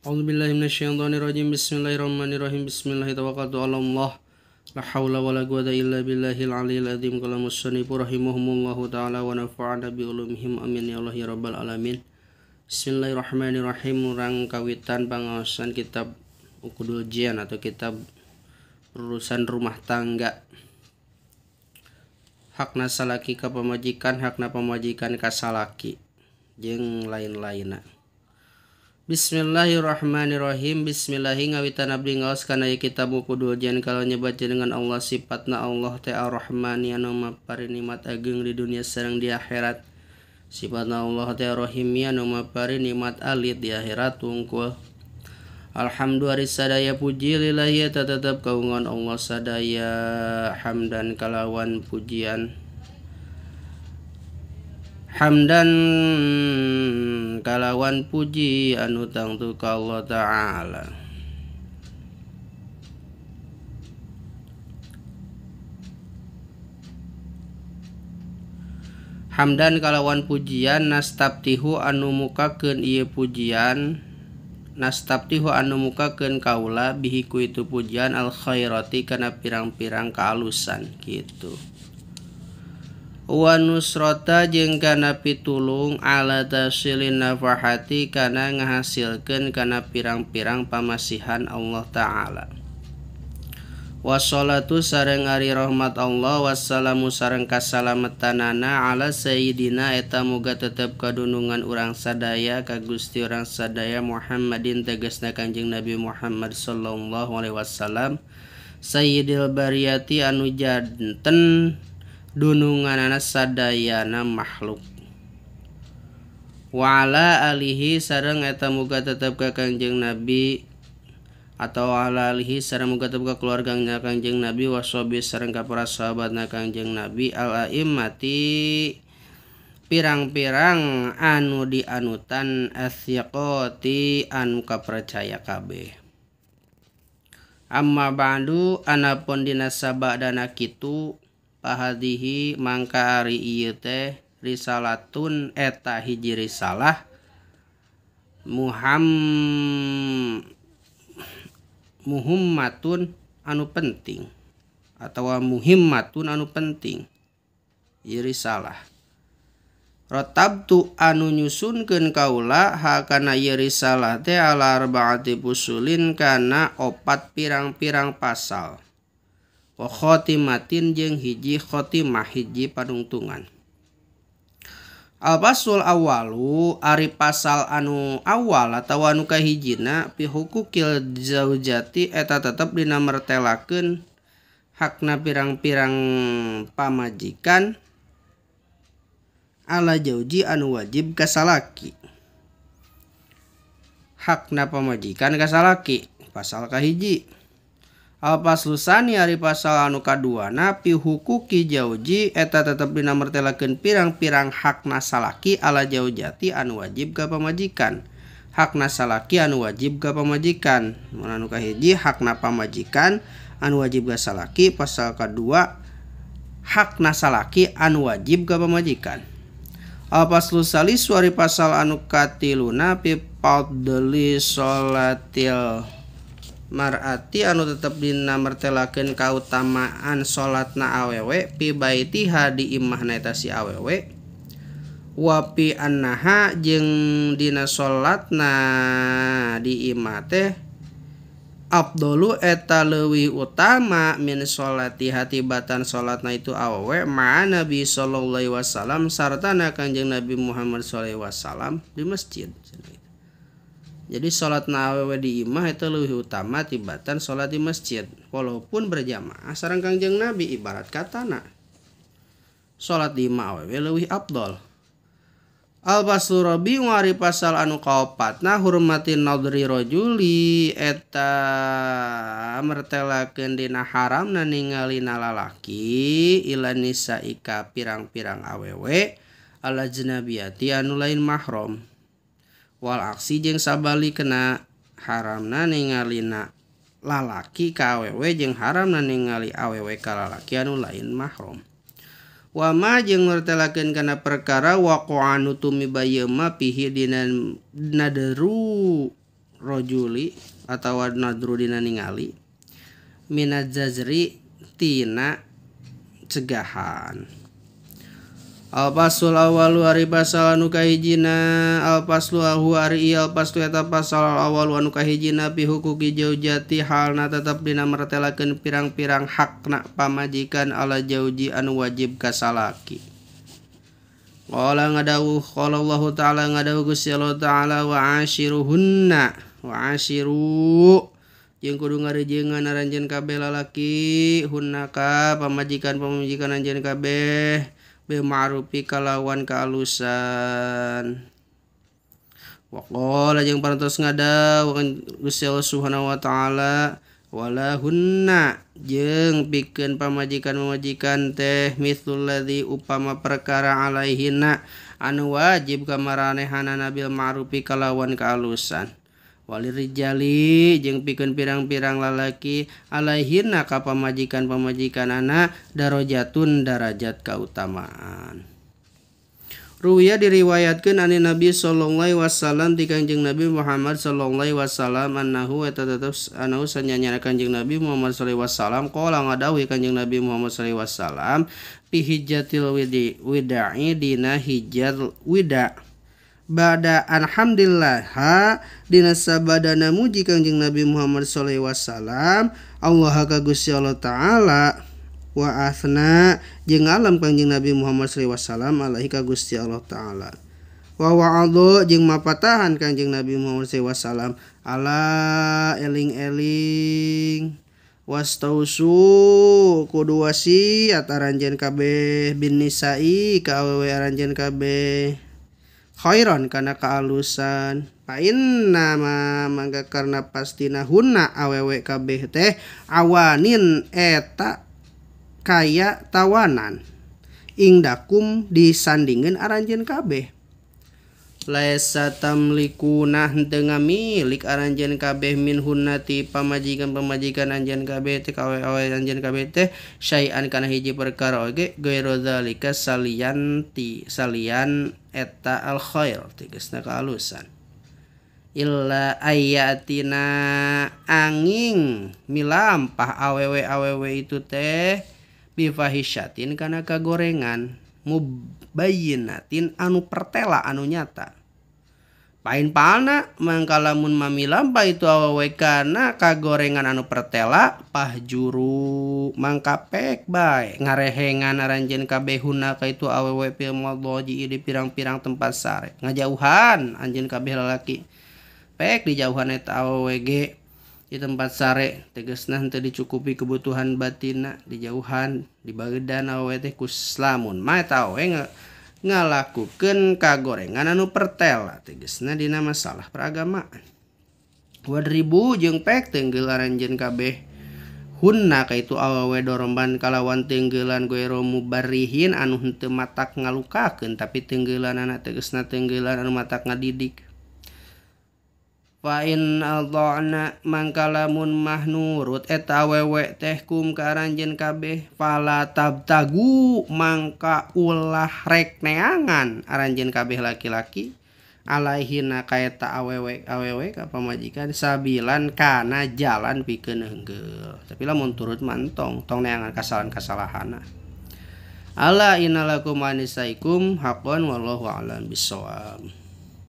A'udzubillahi minasyaitonirrajim. Bismillahirrahmanirrahim. Bismillahirrahmanirrahim. La haula wala quwata illa billahil aliyil azim. Qala musannif rahimahumullahu taala wa nafa'ana bi ulumihim. Amin ya Allah ya rabbal alamin. Bismillahirrahmanirrahim. Urang kawitan pangaosan kitab Uqudul Jian atau kitab urusan rumah tangga. Hakna salaki ka pamajikan, hakna pamajikan ka salaki, jeung lain-lainna. Bismillahirrahmanirrahim. Bismillahi ngawitan abdi ngaos kana ieu kitab Uqudul Jian kalau nyebat dengan Allah sifatna Allah teh Ar-Rahman anu mapari nikmat ageung di dunia sareng di akhirat. Sifatna Allah teh Ar-Rahim anu mapari nikmat alit di akhirat tungkul. Alhamdulillah sadaya puji lillahi tetep kagungan Allah sadaya hamdan kalawan pujian. Hamdan kalawan puji anu tangtu ka Allah Ta'ala. Hamdan kalawan pujian nastabtihu anu mukakeun ieu pujian. Nastabtihu anu mukakeun kaula bihi ku itu pujian al khairati kana pirang-pirang kaalusan gitu. Wa nusrata jeung kana pitulung ala tasilin nafahati kana ngahasilkeun kana pirang-pirang pamasihan Allah Ta'ala. Wassalatu sareng ari rahmat Allah wassalamu sareng kasalametanana ala sayyidina eta muga tetep kadunungan urang sadaya ka Gusti urang sadaya Muhammadin tegasna Kanjeng Nabi Muhammad sallallahu alaihi wasallam sayyidil bariyati anu janten dununganana sadayana makhluk. Wa ala alihi sareng eta muga tetep ka Kanjeng Nabi atau ala alihi sareng muga tetep ka keluargana Kanjeng Nabi wasobi sareng ka para sahabatna Kanjeng Nabi al a'immati pirang-pirang anu dianutan asyiqati anu kapercaya kabeh. Amma ba'du anapun dina sabadana kitu pahadihi mangka ari ieu teh risalatun eta hiji risalah muhimmatun anu penting atawa muhimmatun anu penting ieu risalah. Rotabtu anu nyusunkeun kaula ha kana ieu risalah teh ala arbaati fusulin kana opat pirang-pirang pasal. Wa khotimatin jeung hiji khotimah hiji panungtungan. Al fasul awalu ari pasal anu awal atawa anu kahijina fi hukukil zaujati eta tetep dina mertelakeun hakna pirang-pirang pamajikan ala jauji anu wajib ka salaki. Hakna pamajikan ka salaki pasal kahiji. Al faslu sani ari pasal anu kaduana fi hukuki jauji eta tetep dina mertelakeun pirang-pirang hakna salaki ala jaujati anu wajib ka pamajikan. Hakna salaki anu wajib ka pamajikan. Mun anu kahiji hakna pamajikan anu wajib ka salaki, pasal kadua hakna salaki anu wajib ka pamajikan. Al faslu salisu ari pasal anu katiluna fi fadli sholatil mar'ati anu tetep dina mertelakeun kautamaan salatna awewe pi baitiha di imahna eta si awewe wa pi annaha jeung dina salatna di imah teh afdalu eta leuwih utama min salatiha tibatan salatna itu awewe ma'a Nabi sallallahu alaihi wasallam sartana Kanjeng Nabi Muhammad sallallahu alaihi wasallam di masjid. Jadi salat awewe di imah itu lebih utama tibatan salat di masjid walaupun berjamaah sareng Kangjeng Nabi ibarat katana. Salat di imah awewe leuwih afdol. Al faslu rabi ari pasal anu kaopatna hurmatin nadri rajuli eta mertelakeun dina haramna ningalina lalaki ila nisaika pirang-pirang awewe al ajnabiyati anu lain mahram. Wal aksi jeung sabalikna haramna ningalina lalaki ka awewe jeung haramna ningali awewe ka lalaki anu lain mahram. Wa ma jeung ngertelakeun kana perkara waqa'anu tumiba ieu ma pihi dina nadru rajuli atawa nadru dina ningali minaz zajri tina cegahan. Al faslu awalu ari pasal anu kahijina al faslu ahu ari al faslu eta pasal awalu anu kahijina pi hukuki jaujati halna tetep dina martelakeun pirang-pirang hakna pamajikan ala jauji anu wajib ka salaki. Qala ngadawuh qala Allah ta'ala ngadawuh Gusti Allah ta'ala wa ashiruhunna wa ashiru jeung kudu ngarejengan aranjeun kabeh lalaki hunna ka pamajikan-pamajikan anjeun kabeh bil ma'rufi kalawan kaalusan. Wa qala jeung parantos ngadawuh Gusti Allah Subhanahu wa taala wala hunna jeung pikeun pamajikan-pamajikan teh mithlul ladzi upama perkara alaihinna anu wajib ka maranehanana bil ma'rufi kalawan kaalusan. Walirijali jeung pikeun pirang-pirang lalaki alaihinna ka pamajikan-pamajikanana darajatun darajat kautamaan. Ruwiya diriwayatkeun ani Nabi sallallahu alaihi wasallam ti Kangjeng Nabi Muhammad sallallahu alaihi wasallam annahu eta tetep anahu sanyanyana Kangjeng Nabi Muhammad sallallahu alaihi wasallam qala ngadawuh Kangjeng Nabi Muhammad sallallahu alaihi wasallam fi hijjatil wida'i dina hijjal wida' bada alhamdulillah dina sabadana muji Kangjeng Nabi Muhammad sallallahu alaihi wasallam Allah ka Gusti Allah taala wa asna jeung alam Kangjeng Nabi Muhammad sallallahu alaihi wasallam alaihi ka Gusti Allah taala wa wa'adhu jeung mapatahan Kangjeng Nabi Muhammad sallallahu alaihi wasallam ala eling-eling wastausu kudu wasiat aranjeun kabeh bin nisa'i ka awewe aranjeun kabeh khairan kana kaalusan fa inna ma mangga karna pastina hunna awewe kabeh teh awanin eta kaya tawanan ingdakum disandingeun aranjeun kabeh laisa tamlikuna henteu ngamilik aranjeun kabeh min hunnati pamajikan-pamajikan anjeun kabeh teh awewe anjeun kabeh teh syai'an kana hiji perkara oge gairu zalika salian ti salian eta al khair tegasna kaalusan illa ayatina angin milampah awewe-awewe itu teh bifahisyatin kana kagorengan mubayyinatin anu pertela anu nyata pain palna mangka lamun mamilampah itu awewe kana kagorengan anu pertela pahjuru mangka pek bae ngarehengan aranjeun kabeh huna ka itu awewe fil madhaji di pirang-pirang tempat sare ngajauhan anjeun kabeh lalaki pek dijauhan eta awewe ge di tempat sare tegasna henteu dicukupi kebutuhan batinna dijauhan dibagedan awewe teh ku lamun mah eta awewe ngalakukeun kagorengan anu pertela tegasna dina masalah peragamaan. Wadribu jeung pek tenggel aranjeun kabeh hunna ka itu awewe doromban kalawan tenggelan goero mubarihin anu henteu matak ngalukakeun tapi tenggelanana tegasna tenggelan anu matak ngadidik. Fa in adha'na mangka lamun mah nurut eta awewe teh kum ka aranjeun kabeh fala tabtagu mangka ulah rek neangan aranjeun kabeh laki-laki alaihina ka eta awewe awewe ka pamajikan sabilan kana jalan pikeun heungeul tapi lamun turut mah entong tong neangan kasalahan-kasalahana. Ala innalakum anisaikum haqqan wallahu a'lam bissawab.